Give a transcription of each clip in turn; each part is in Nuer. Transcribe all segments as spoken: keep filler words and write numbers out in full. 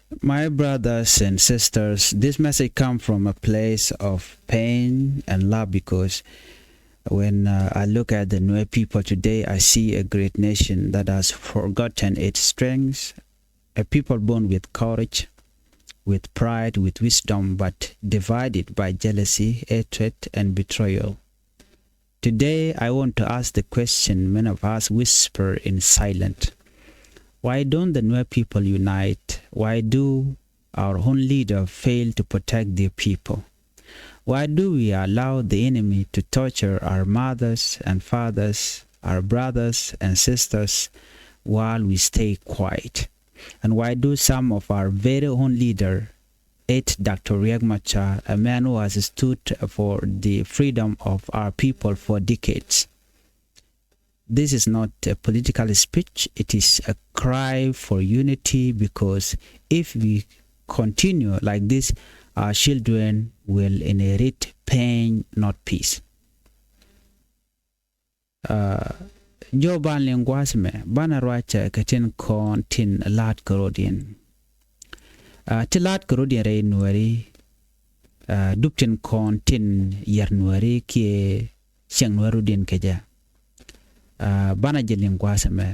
My brothers and sisters, this message comes from a place of pain and love, because when uh, I look at the Nuer people today, I see a great nation that has forgotten its strength, a people born with courage, with pride, with wisdom, but divided by jealousy, hatred, and betrayal. Today, I want to ask the question many of us whisper in silence. Why don't the Nuer people unite? Why do our own leader fail to protect their people? Why do we allow the enemy to torture our mothers and fathers, our brothers and sisters, while we stay quiet? And why do some of our very own leader hate Doctor Riek Machar, a man who has stood for the freedom of our people for decades? This is not a political speech. It is a cry for unity, because if we continue like this, our children will inherit pain, not peace. Uh, jɔw ban liŋ gua̱a̱th mɛ, banɛ ruacɛ kɛ tin kɔn tin la̱t kɛ rɔ̱diɛn. Uh, ti la̱t kɛ rɔ̱diɛn rɛy Nuääri, uh, dup tin kɔn tin yɛr Nuääri kiɛ cieŋ Nuääri rɔ̱diɛn kɛ jɛ. Uh, banɛ jɛ liŋ gua̱a̱th mɛ.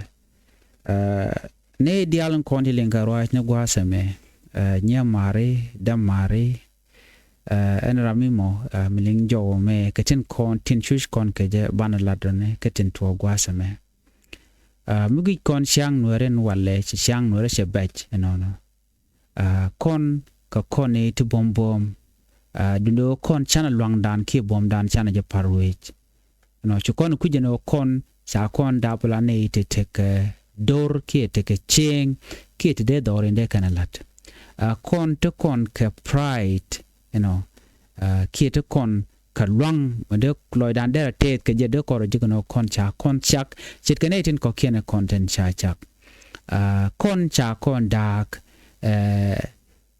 Uh, ni diaal kɔn ti liŋ kɛ ruac ni gua̱a̱th mɛ. Uh, nyiɛ mari, däm mari, uh, ɛn ram mi mɔ, uh, mi liŋ jɔw mɛ kɛ tin kɔn tin cuc kɔn kɛ jɛ banɛ lat dɔni kɛ tin tuɔɔk gua̱a̱th mɛ. Uh, mi guic kɔn ciaŋ Nuääri ɛn walɛ ci ciaŋ Nuääri cɛ bɛc ɛnɔnɔ. Uh, kɔn kɛ kɔn ni ti buɔ̱m buɔ̱m. Uh, dundo kɔn canɛ luaŋdan kiɛ buɔ̱mdan canɛ jɛ par wec. Nɔ ci kɔn kui̱c ɛn ɣöö kɔn ca kɔn dap la ni ti tekɛ dor kiɛ tekɛ cieŋ kiɛ ti dee dhɔr in dee kɛn lat. Uh, kɔn ti kɔn kɛ pride, you know, uh, kiɛ ti kɔn kɛ luaŋ mi dee lɔcdan derɛ tɛth kɛ jɛ dee kɔn rɔ ji̱ kɛn ɣöö kɔn ca kɔn cak ce̱tkɛ nɛy tin kɔ̱kiɛn ɛ kɔn tin ca cak. Uh, kɔn ca kɔn da̱a̱k, uh,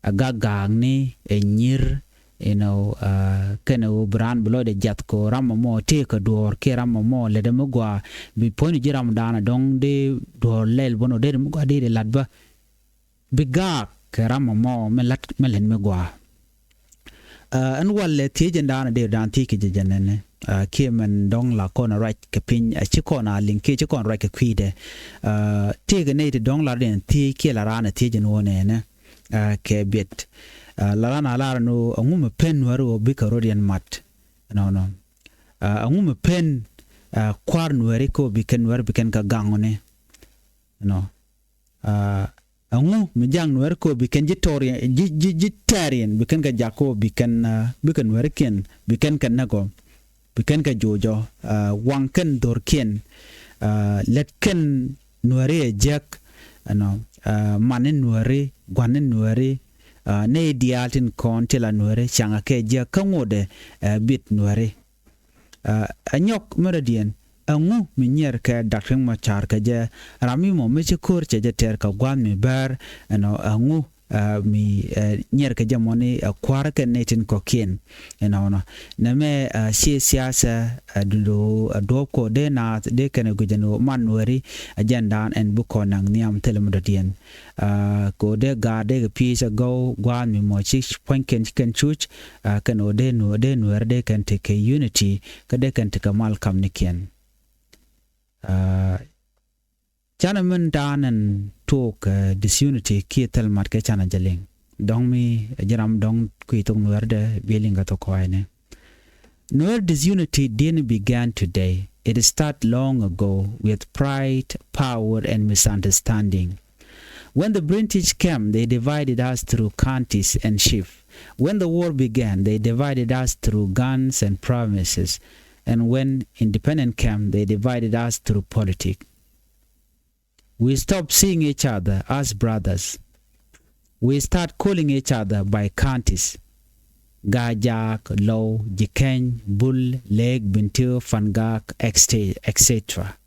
a gak gaakni ɛ nyir, you know, uh, kɛnɛ ɣöö bi raan bi lɔcdɛ jiath kɛ ɣöö ram ɛmɔ tëë kɛ duɔ̱ɔ̱r kiɛ ram ɛmɔ lätdɛ mi gɔaa, bi puɔ̱nyni ji̱ ramdan ɛ dɔ̱ŋ dee duɔ̱ɔ̱r lɛl bä nɔ dee mi gɔaa dee dee lat bä. Bi gaak kɛ ram ɛmɔ mi lat mi lät mi gɔaa. Uh, ɛn walɛ thiec ɛn daanɔ dee daan thiec kɛ jɛ jɛ nɛnɛ. Uh, kiɛ mɛn dɔ̱ŋ la kɔn ruac kɛ piny, uh, ci kɔn a liŋ kiɛ ci kɔn ruac kɛ kui̱dɛ. Uh, tëëkɛ nɛy ti dɔ̱ŋ la rɔ̱diɛn thiec kiɛ la raan a thiec ɛn wä nɛnɛ. Uh, kɛ biɛt. Uh, la raan a lar ɛn ɣöö ɛŋu mi pen Nuääri ɣöö bikɛ rɔ̱diɛn mat. Nɔnɔ. Uh, ɛŋu mi pen, uh, kua̱r Nuääri kä ɣöö bi kɛn Nuääri bi kɛn kɛ gaŋ ɣɔni. Nɔ. Uh, ɛŋu mi ja̱ŋ Nuääri kä ɣöö bi kɛn ji̱ tɔriɛn, ji̱, ji̱, ji̱ tɛriɛn, bi kɛn kɛ jak kä ɣöö bi kɛn, uh, bikɛ Nuääri kiɛn, bi kɛn kɛ näk ɔ, bi kɛn kɛ joc ɔ, uh, waŋ kɛn dho̱rkiɛn, uh, lät kɛn Nuääri ɛ jiäk, you know, uh, mani Nuääri, gua̱ni Nuääri, uh, nɛy diaal tin kɔn ti la Nuääri, caŋɛ kɛ jiäk kä ŋotdɛ, uh, bit Nuääri. Uh, ɛ nyɔk mi rɔ̱diɛn, ɛŋu mi nyiɛr kɛ Dak Riek Macar kɛ jɛ, ram mi mɔ mi ci ko̱r cɛ jɛ tɛr kɛ gua̱a̱th mi bäär, ɛnɔ ɛŋu, uh, mi, uh, nyiɛr kɛ jɛ mɔni, uh, kua̱r kɛ nɛy tin kɔ̱kiɛn. Ɛnɔnɔ. Nɛmɛ, uh, ci siasa, uh, dundo, uh, duɔ̱ɔ̱p kɔ dee naath dee kɛnɛ guic ɛn ɣöö man Nuääri, uh, jɛndan ɛn bi kɔn naŋ nhiam thilɛ mi dɔ̱diɛn. Uh, kɛ ɣöö dee gaat dee kɛ pi̱i̱c ɛ gɔw gua̱a̱th mi mɔ ci puɔ̱nykiɛn ci kɛn cuc, uh, kɛn ɣöö dee Nuääri, dee Nuääri dee kɛn tekɛ unity, kä dee kɛn tekɛ mal kamnikiɛn. Uh, canɛ min daan ɛn tuɔɔk, uh, disunity kiɛ thil mat kɛ canɛ jɛ liŋ. Dɔ̱ŋ mi, uh, ji̱ ram dɔ̱ŋ kui̱ thok Nuääri dɛ bi liŋ kɛ thok kɔa̱a̱cni. Nuer disunity didn't begin today. It started long ago with pride, power, and misunderstanding. When the British came, they divided us through counties and chief. When the war began, they divided us through guns and promises. And when independence came, they divided us through politics. We stopped seeing each other as brothers. We start calling each other by counties. Gajak, Low, Jikeny, Bul, Lek, Bentiu, Fangak, et cetera.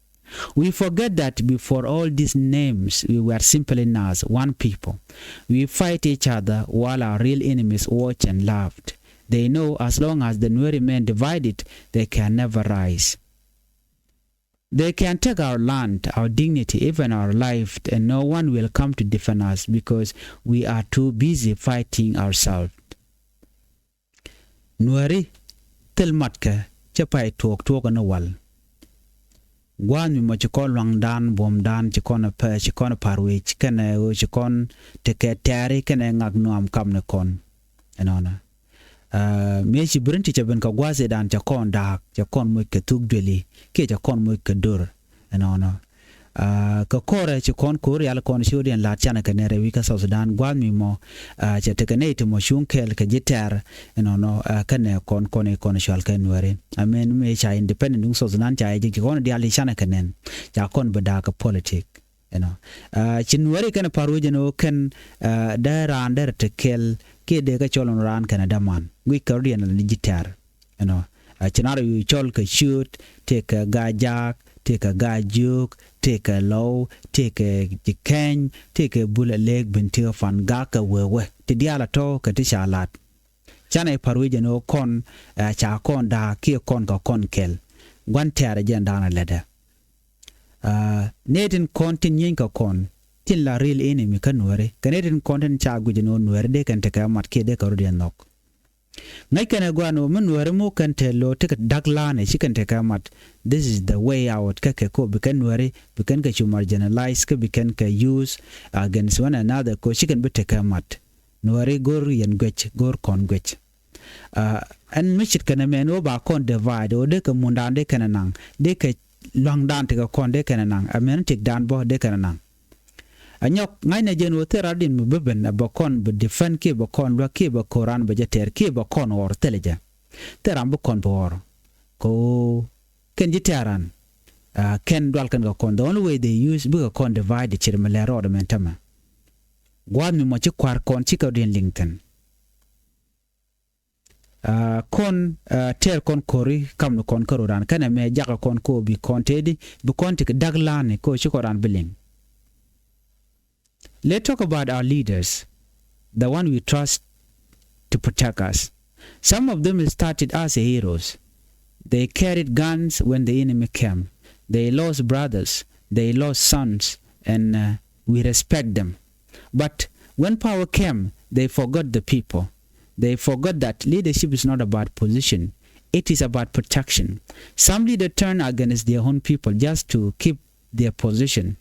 We forget that before all these names, we were simply Nas, one people. We fight each other while our real enemies watch and laughed. They know as long as the Nuer remain divided, they can never rise. They can take our land, our dignity, even our life, and no one will come to defend us because we are too busy fighting ourselves. Nuääri thil matkɛ cä pay tuɔɔk tuɔɔk ni wal. Gua̱a̱th mi mɔ ci kɔn lua̱ŋdan buɔ̱mdan ci kɔn pɛ ci kɔn pa̱r wec kɛnɛ ɣöö ci kɔn tekɛ tɛ̈ri kɛnɛ ŋak nuam kam ni kɔn. Ɛnɔnɔ. Mëë ci birin ti cɛ ben kɛ gua̱a̱th idan cɛ kɔn da̱a̱k cɛ kɔn moc kɛ thuk dueli kiɛ cɛ kɔn moc kɛ dor. Ɛnɔnɔ. Kɛ kɔrɛ ci kɔn ko̱r rial kɔn ci ɣöö diɛn la̱t canɛ kɛ nɛrɛ wi̱i̱ kä South Sudan gua̱a̱th mi mɔ cɛ tekɛ nɛy ti mɔ cuŋ kɛɛl kɛ ji̱ tɛ̈r. Ɛnɔnɔ. Kɛnɛ kɔn kɔn i̱ kɔn cual kɛ Nuääri. Amɛn mëë ca independent duŋ South Sudan ca jɛ ci kɔn dial i̱ canɛ kɛ nɛn ca kɔn bi da̱a̱k kɛ politik. Ɛnɔ. Ci Nuääri kɛnɛ pa̱r wec ɛn ɣöö kɛn dee raan derɛ te kɛl kiɛ dee kɛ cɔl ɛn raan kɛnɛ däman guic kɛ rɔ̱diɛn ala ni ji̱ tɛ̈r. Ɛnɔ. Ci nar yu cɔl kɛ ciöt tëëkɛ gajaak tëëkɛ gajiök tëëkɛ lɔw tëëkɛ ji̱ kɛny tëëkɛ bul ɛ lëëk ben tëë fan gak kɛ wee wee ti diaal a tɔ̱ kɛ ti ca lat. Canɛ pa̱r wec ɛn ɣöö kɔn ca kɔn da̱a̱k kiɛ kɔn kɛ kɔn kɛl. Gua̱n tɛ̈r ɛ jɛn da̱a̱n a lätdɛ. Nɛy tin kɔn tin nyieny kɛ kɔn tin la real enemy kä Nuääri kɛ nɛy tin kɔn tin ca guic ɛn ɣöö Nuääri dee kɛn tekɛ mat kiɛ dee kɛ rɔ̱diɛn nhɔk. Ŋäc kɛn ɛ gua̱a̱n ɣöö mi Nuääri muk kɛn te lo̱ tekɛ da̱k la̱a̱nɛ ci kɛn tekɛ mat. This is the way out kä kɛ ko bi kɛn Nuääri bi kɛn kɛ cu marginalize kä bi kɛn kɛ use against one another ko ci kɛn bi tekɛ mat. Nuääri go̱r yɛn guec go̱r kɔn guec. Ɛn mi cit kɛn ɛmɛn ɣöö ba kɔn divide ɣöö dee kɛ mundan dee kɛn ɛ naŋ dee kɛ lua̱ŋdan tekɛ kɔn dee kɛn ɛ naŋ ɛmɛn tikdan bä dee kɛn ɛ naŋ. Ɛ nyɔk ŋa̱cnɛ jɛn ɣöö thil ran diɛn mi bi ben ɛ bɛ kɔn bi defend kiɛ bɛ kɔn luäk kiɛ bɛ ko̱ran bɛ jɛ tɛr kiɛ bɛ kɔn ɣɔr thilɛ jɛ. Thil ran bi kɔn bi ɣɔr kɛ ɣöö kɛn ji̱ tɛr ran. Kɛn dual kɛn kɛ kɔn the only way they use bikɛ kɔn divide cir mi lɛr rɔɔdɛ mɛn tämɛ. Gua̱a̱th mi mɔ ci kua̱r kɔn cikɛ rɔ̱diɛn liŋ thi̱n. Kɔn tɛɛr kɔn ko̱ri kamni kɔn kä ro̱dan kɛnɛ mɛ jakä kɔn ko bi kɔn tëëdi bi kɔn ti kɛ da̱k la̱a̱ni ko ci kɔn ran bi liŋ. Let's talk about our leaders, the one we trust to protect us. Some of them started as heroes. They carried guns when the enemy came. They lost brothers. They lost sons. And uh, we respect them. But when power came, they forgot the people. They forgot that leadership is not about position. It is about protection. Some leaders turn against their own people just to keep their position.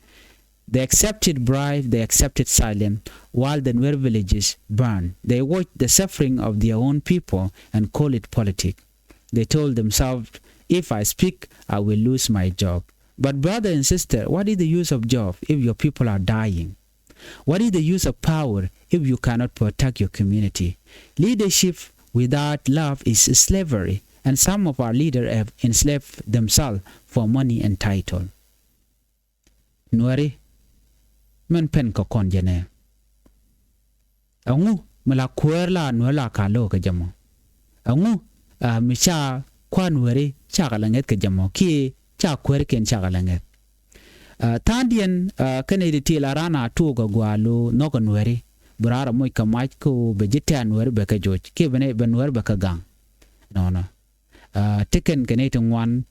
They accepted bribe, they accepted silence, while the Nuer villages burned. They watched the suffering of their own people and call it politics. They told themselves, if I speak, I will lose my job. But brother and sister, what is the use of job if your people are dying? What is the use of power if you cannot protect your community? Leadership without love is slavery, and some of our leaders have enslaved themselves for money and title. Nuääri, min pen kɛ kɔn jɛ nɛ. Ɛŋu mi la kuäär la Nuääri la ka lo̱k kɛ jɛ mɔ? Ɛŋu mi ca kua̱r Nuääri ca kɛ la ŋäth kɛ jɛ mɔ kiɛ ca kuäärikiɛn ca kɛ la ŋäth? Tha̱a̱ŋdiɛn kɛnɛ ti ti la raan a tuɔɔk a gua̱a̱ lo̱ nhɔk kɛ Nuääri bi raar a moc kɛ mac kä ɣöö bɛ ji̱ tɛ̈r Nuääri bɛ kɛ joc kiɛ bɛ Nuääri bɛ kɛ gaŋ. Nɔnɔ. Ti kɛn kɛ nɛy ti ŋuan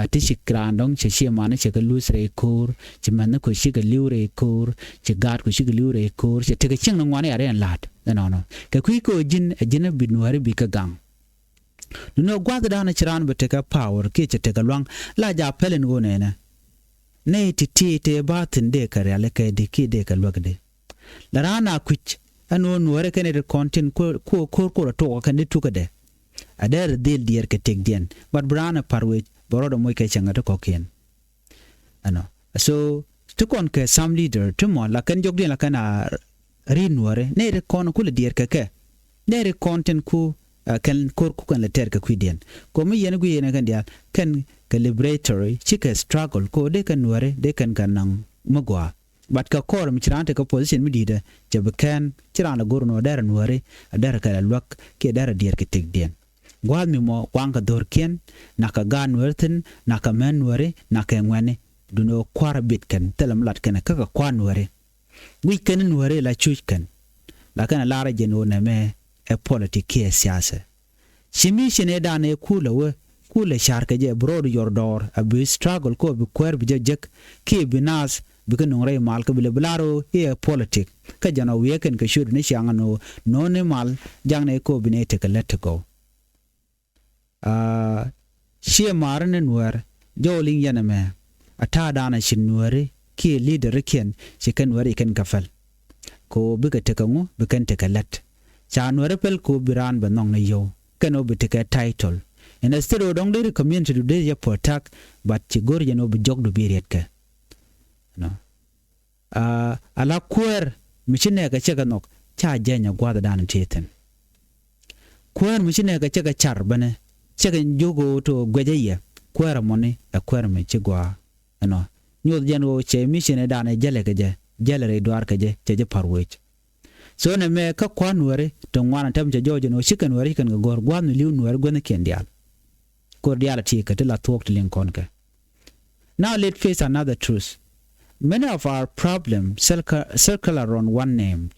ti ci raan dɔ̱ŋ cɛ ciɛ mani cɛ kɛ luth rɛy ko̱o̱r, ci mɛnh ni kɔ cikɛ li̱w rɛy ko̱o̱r, ci gaat kɔ cikɛ li̱w rɛy ko̱o̱r, cɛ tekɛ cieŋ ni ŋuan i̱ a rɛn la̱t. Ɛnɔnɔ kɛ kui̱ kɛ ɣöö ji̱n ɛ ji̱n ɛ bi Nuääri bi kɛ gaŋ. Duundɛ gua̱thdan ci raan bɛ tekɛ power kiɛ cɛ tekɛ lua̱ŋ la ja̱ pɛl in ɣöö nɛnɛ. Nɛy ti ti tëë ba thi̱n dee kɛ rialikä di kiɛ dee kɛ luäk di. La raan a kui̱c ɛn ɣöö Nuääri kɛn ɛ ti kɔn tin kuɔɔr kuɔɔr a tuɔk kɛn di tukädɛ. A dee rɛ dhil diɛɛr kɛ tëkdiɛn but bi raan ɛ pa̱r wec bɛ rɔɔdɛ moc kɛ cäŋ ɛ ti kɔ̱kiɛn. Ɛnɔ so ti kɔn kɛ some leader ti mɔ la kɛn jɔkdiɛn la kɛn a ri̱t Nuääri nɛy ti kɔn kulɛ diɛɛr kɛ kɛ. Nɛy ti kɔn tin ku kɛn ko̱r ku kɛn lɛ tɛɛr kɛ kui̱diɛn. Ko̱mi yɛn gui̱ yɛn kɛn diaal kɛn kɛ liberatory cikɛ struggle ko dee kɛn Nuääri dee kɛn kɛ naŋ mi gɔaa. But kɛ kɔr mi ci raan tekɛ position mi di̱i̱dɛ cɛ bi kɛn ci raan lɛ go̱r nɔ derɛ Nuääri a derɛ kɛ lɛ luäk kiɛ derɛ diɛɛr kɛ tëkdiɛn. Gua̱a̱th mi mɔ waŋ kɛ dho̱rkiɛn nakä gaat Nuääri thi̱n nakä män Nuääri nakä ŋuɛ̈ni. Duundɛ ɣöö kua̱r a bit kɛn thilɛ mi lat kɛn kä kɛ kua̱r Nuääri. Wi̱c kɛn Nuääri la cuc kɛn. La kɛn a lar a jɛn ɣöö nɛmɛ ɛ politik kiɛ siasɛ. Ci mi ci nɛy dan ɛ kuul a wee kulɛ car kɛ jɛ bi ro̱o̱du yɔr dɔɔr a bi struggle kɔ bi kuäär bi jɛ jek kiɛ bi naath bi kɛ nuŋ rɛy mal kɛ bi lɛ bi lar ɣöö i̱ ɛ politik. Kä jɛn ɔ wiee kɛn kɛ ciötdu ni ciaŋ ɛn ɣöö no̱o̱ni mal jaknɛ kɔ bi nɛy tekɛ lät ti gɔw. Aa, ciɛ maari ni nuäär jɔw liŋ yɛn ɛmɛ a ta̱a̱ daanɔ ci nuääri kiɛ leader kiɛn ci kɛn nuääri ci kɛn kɛ päl. Kɛ ɣöö bikɛ tekɛ ŋu bi kɛn tekɛ lät. Ca nuääri päl kɛ ɣöö bi raan bɛ nhɔk ni yio̱w kɛn ɣöö bi tekɛ title. Instead ɣöö dɔ̱ŋ deri community du deri jɛ protect, but ci go̱r jɛn ɣöö bi jɔkdu bi rietkɛ. Nɔ. Aa, ala kuäär mi ci nɛɛkɛ cɛ kɛ nhɔk ca jɛny ɛ gua̱a̱th dan ti thi̱n. Kuäär mi ci nɛɛkɛ cɛ kɛ car bänɛ cɛ kɛ jiök ɣöö ti ɣöö guɛcä yɛ kuäär ɛmɔni ɛ kuäär mi ci gɔaa. Ɛnɔ nyoth jɛn ɣöö cɛ mission ɛ dan ɛ jälɛ kɛ jɛ, jälɛ rɛy duaar kɛ jɛ, cɛ jɛ pa̱r wec. So nɛmɛ kä kua̱r nuääri ti ŋuan ɛ tɛm cɛ jɔɔc jɛn ɣöö cikɛ nuääri cikɛn kɛ gɔ̱r gua̱a̱th mi li̱w nuääri guäthnikiɛn diaal. Kor diaal a ti kɛ ti la thuɔ̱k ti liŋ kɔn kɛ. Now let's face another truth. Many of our problems circle, circle around one name.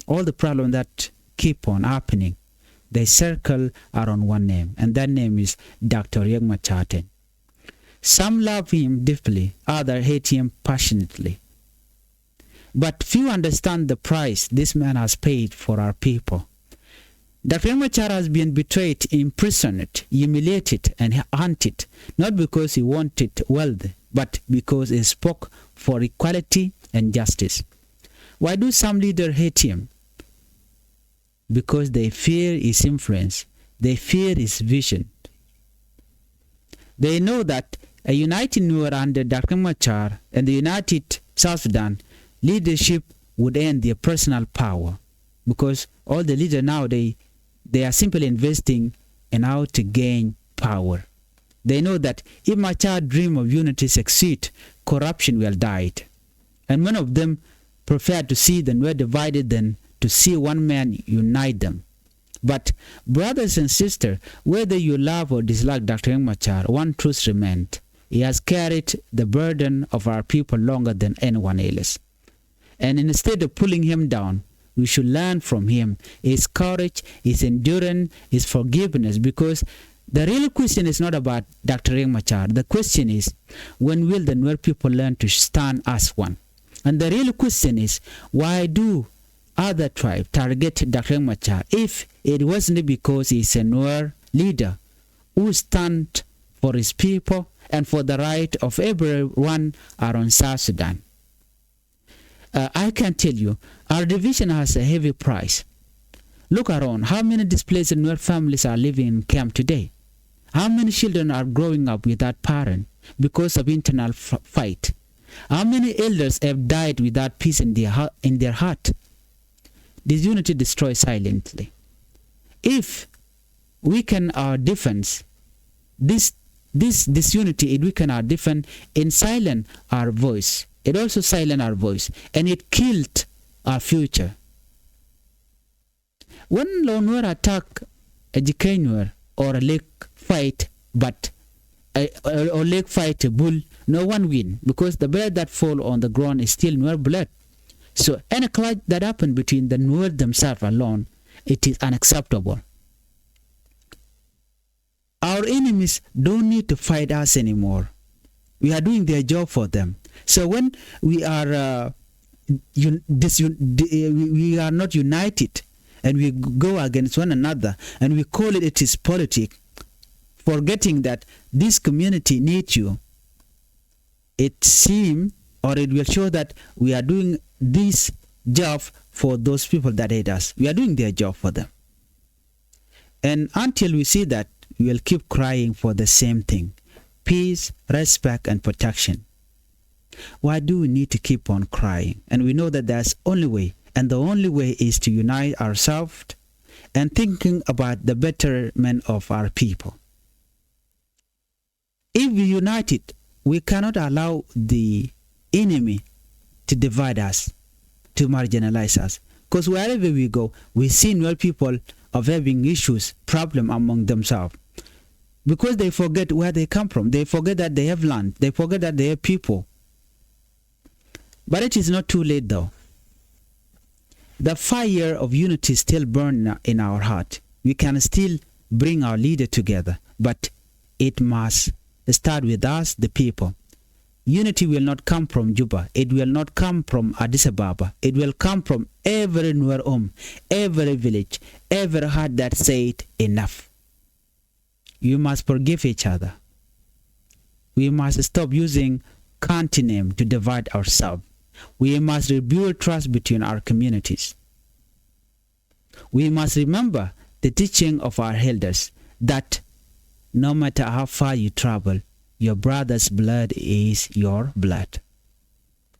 All the problems that keep on happening, they circle around one name, and that name is Doctor Riek Machar Teny. Some love him deeply, others hate him passionately. But few understand the price this man has paid for our people. Doctor Riek Machar has been betrayed, imprisoned, humiliated, and hunted, not because he wanted wealth, but because he spoke for equality and justice. Why do some leaders hate him? Because they fear his influence, they fear his vision. They know that a united Nuer under Doctor Machar and the united South Sudan leadership would end their personal power, because all the leaders nowadays, they are simply investing in how to gain power. They know that if Machar dream of unity succeed, corruption will die. And many of them prefer to see the Nuer divided than to see one man unite them. But brothers and sisters, whether you love or dislike Doctor Riek Machar, one truth remains. He has carried the burden of our people longer than anyone else. And instead of pulling him down, we should learn from him, his courage, his endurance, his forgiveness, because the real question is not about Doctor Riek Machar. The question is, when will the Nuer people learn to stand as one? And the real question is, why do other tribes target Doctor Riek Machar if it wasn't because he's a Nuer leader who stand for his people and for the right of everyone around South Sudan? Uh, I can tell you, our division has a heavy price. Look around. How many displaced Nuer families are living in camp today? How many children are growing up without parents because of internal f- fight? How many elders have died without peace in their, hea- in their heart? Disunity destroys silently. If weaken our defense, this, this disunity, it weaken our defense and silence our voice. It also silence our voice and it killed our future. When lɔ Nuer attack a Jikäny Nuer or a Lek fight, but a, or, or Lek fight a Bul, no one win, because the blood that fall on the ground is still Nuer blood. So any clash that happen between the Nuer themselves alone, it is unacceptable. Our enemies don't need to fight us anymore. We are doing their job for them. So when we are uh, un- disun- di- uh, we, we are not united and we g- go against one another and we call it, it is politic, forgetting that this community needs you, it seem or it will show that we are doing this job for those people that hate us. We are doing their job for them. And until we see that, we will keep crying for the same thing: peace, respect, and protection. Why do we need to keep on crying? And we know that there's only way, and the only way is to unite ourselves and thinking about the betterment of our people. If we united, we cannot allow the enemy to divide us, to marginalize us. Because wherever we go, we see Nuer people of having issues, problem among themselves. Because they forget where they come from. They forget that they have land. They forget that they have people. But it is not too late though. The fire of unity still burn in our heart. We can still bring our leader together, but It must start with us, the people. Unity will not come from Juba. It will not come from Addis Ababa. It will come from every Nuer home, every village, every heart that said enough. We must forgive each other. We must stop using county name to divide ourselves. We must rebuild trust between our communities. We must remember the teaching of our elders that no matter how far you travel, your brother's blood is your blood.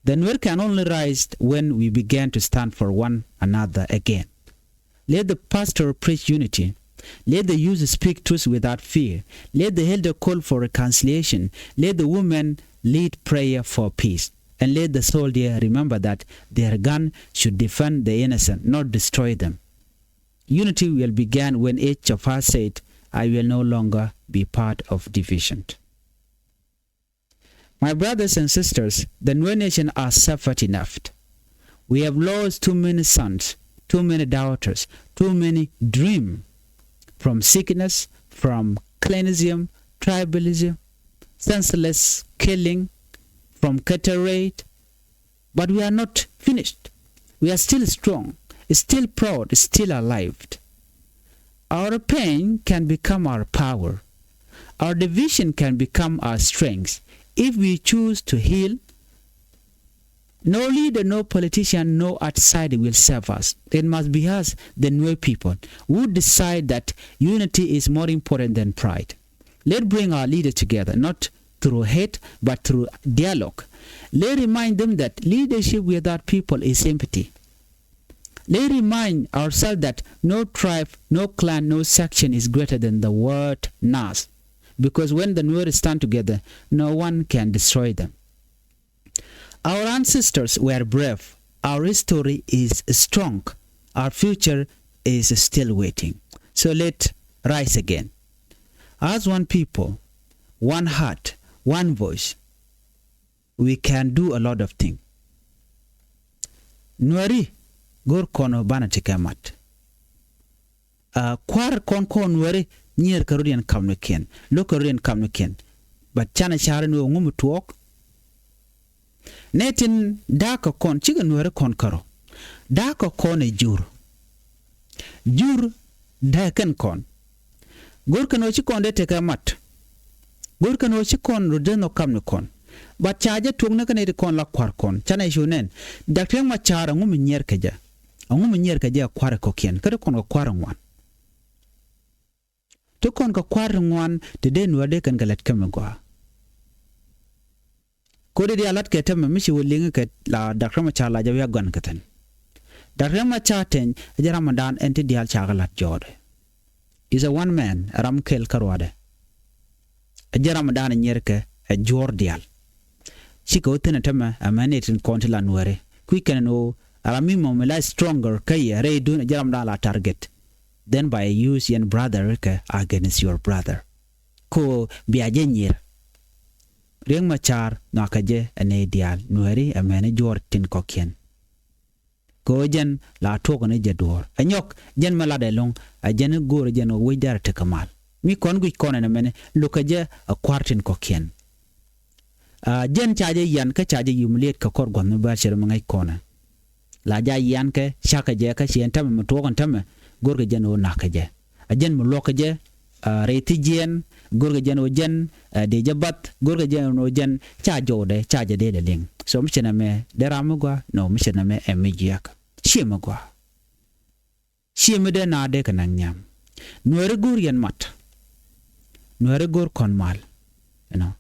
The Nuer can only rise when we begin to stand for one another again. Let the pastor preach unity. Let the youth speak truth without fear. Let the elder call for reconciliation. Let the women lead prayer for peace. And let the soldier remember that their gun should defend the innocent, not destroy them. Unity will begin when each of us said, "I will no longer be part of division." My brothers and sisters, the Nuer nation has suffered enough. We have lost too many sons, too many daughters, too many dreams from sickness, from clanism, tribalism, senseless killing, from cataract. But we are not finished. We are still strong, still proud, still alive. Our pain can become our power. Our division can become our strength. If we choose to heal, no leader, no politician, no outsider will save us. It must be us, the Nuer people, who decide that unity is more important than pride. Let bring our leaders together, not through hate, but through dialogue. Let remind them that leadership without people is empty. Let remind ourselves that no tribe, no clan, no section is greater than the word Nas. Because when the Nuer stand together, no one can destroy them. Our ancestors were brave. Our history is strong. Our future is still waiting. So let rise again. As one people, one heart, one voice, we can do a lot of things. Nuɛri, go̱r kɔn banɛ ti kɛ mat. Aa, kua̱r kɔn kɔn Nuɛri nyier kɛ rut yɛn kamnikiɛn, lo̱k kɛ rut yɛn kamnikiɛn. But canɛ ca̱r ni ɣöö ŋu mi tuɔɔk. Nɛ tin da̱a̱k kɛ kɔn cikɛ Nuɛri kɔn kärɔ. Da̱a̱k kɛ kɔn ɛ jur. Jur dee kɛn kɔn. Go̱r kɛn ɣöö ci kɔn dee tekɛ mat. Go̱r kɛn ɣöö ci kɔn rut dee nhɔk kamnikɔn. But ca jɛ tuɔk ni kɛ nɛy ti kɔn la kua̱r kɔn. Canɛ cu nɛn. Dak Riɛk Macar ɛŋu mi nyier kɛ jɛ. Ɛŋu mi nyier kɛ jɛ ɛ kua̱r ɛ kɔ̱kiɛn. Kä ti kɔn kɛ kua̱r ɛ ŋuan. Ti kɔn kɛ kua̱r ti ŋuan ti dee Nuɛr dee kɛn kɛ lät kä mi gɔaa. Kodi diaal lat kɛ tämɛ mi ci wä liŋi kɛ la Dak Riɛk Macar la jɛ wi̱i̱ a gɔn kɛ thi̱n. Dak Riɛk Macar teny ɛ jɛ ramdan ɛn ti diaal cakɛ lat jɔɔdɛ. Is a one man, ɛ ram kɛl kä ruaadɛ. Ɛ jɛ ramdan ɛ nyier kɛ ɛ juɔ̱ɔ̱r diaal. Cikɛ wä thi̱n ɛ tämɛ ɛ mɛn ni tin kɔn ti la Nuɛri. Kui̱ kɛn ni ɣöö ɛ ram mi mɔmi la stronger kä yɛ rɛydun ɛ jɛ ramdan la target. Then by use yɛn brother kɛ against your brother. Ko bia jɛ nyier. Riɛk Macar nhɔakɛ jɛ ɛ nɛy diaal Nuɛri ɛ mɛn ni juɔ̱ɔ̱r tin kɔ̱kiɛn. Kɛ ɣöö jɛn la tuɔk ni jɛ duɔ̱ɔ̱r. Ɛ nyɔk jɛn mi lat ɛlɔ̱ŋ ɛ jɛn i̱ go̱o̱rɛ jɛn ɣöö wec dɛrɛ tekɛ mal. Mi kɔn guic kɔn ɛn ɛmɛni lo̱kɛ jɛ ɛ kua̱r tin kɔ̱kiɛn. Aa, jɛn ca jɛ yian kä ca jɛ humiliate kɛ kɔr gua̱th mi bär cɛ rɔ mi ŋäc kɔnɛ. La ja yian kɛ cakɛ jɛ kä ciɛn tämɛ mi tuɔɔk ɛn tämɛ go̱rkɛ jɛn ɣöö na̱kɛ jɛ. Ɛ jɛn mi luɔ̱kɛ jɛ, aa, rɛy thi̱jiɛn, go̱rkɛ jɛn ɣöö jɛn, aa, dee jɛ bath, go̱rkɛ jɛn ɣöö jɛn ca jɔwdɛ, ca jɛ dee lɛ liŋ. So mi cɛ nɛmɛ dee ram mi gɔaa, nɔ mi cɛ nɛmɛ ɛ mi jiɛk. Ciɛ mi gɔaa. Ciɛ mi dee naath dee kɛ naŋ nhiam. Nuɛri go̱o̱r yɛn mat. Nuɛri go̱o̱r kɔn mal. You know.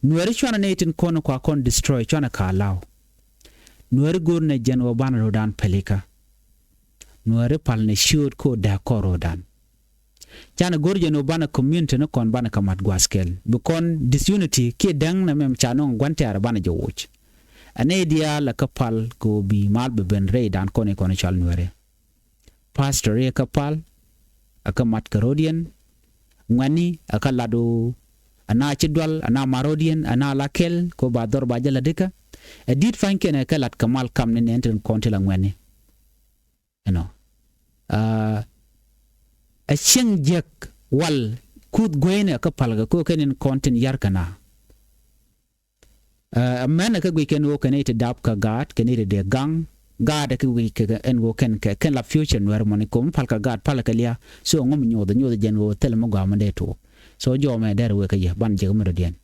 Nuɛri cuanɛ nɛy tin kɔn kua kɔn destroy cuanɛ ka law. Nuɛri go̱o̱r nɛ jɛn wä banɛ ro̱dan pɛlikä. Nuɛri pal nɛ ciööt ko dee kɔn ro̱dan. Canɛ go̱r jɛn wä banɛ community ni kɔn banɛ kɛ mat gua̱a̱th kɛl. Bi kɔn disunity kiɛ däŋ nɛ mɛm ca nɔŋ gua̱n tɛ̈rɛ banɛ jɛ woc. Ɛ nɛy diaal ɛ kä pal kɛ ɣöö bi mal bi ben rɛydan kɔn i̱ kɔn i̱ cɔal Nuɛri. Pastor i̱ ɛ kä pal, ɛ kä mat kɛ ro̱diɛn, ŋuɛ̈tni ɛ kä lat ɣöö, ɛ na ci dual, ɛ na mat ro̱diɛn, ɛ na la kɛl, kɛ ɣöö ba dhɔr ba jɛ la̱t ikä. Ɛ di̱t pa̱nykiɛn ɛ kɛ lat kɛ mal kam ni nɛn tin kɔn ti la ŋuɛ̈tni. You know. Aa, ɛ cieŋ jiäk wal Kuth gueyni kä palkɛ ko kɛn in kɔn tin yar kɛna. Ɛ mɛn kä guic kɛn ɣöö kɛn iti dap kä gaat kɛn iti dee gaŋ. Gaat kä guic kɛ ɛn ɣöö kɛn kɛ kɛn la future Nuɛr mɔni kom pal kä gaat pal kɛ lia. So ŋum nyoth nyoth jɛn ɣöö thil mi gɔaa mi dee tuuk. So jɔmɛ dɛr wek kä yɛ ban jek mi dɔ̱diɛn.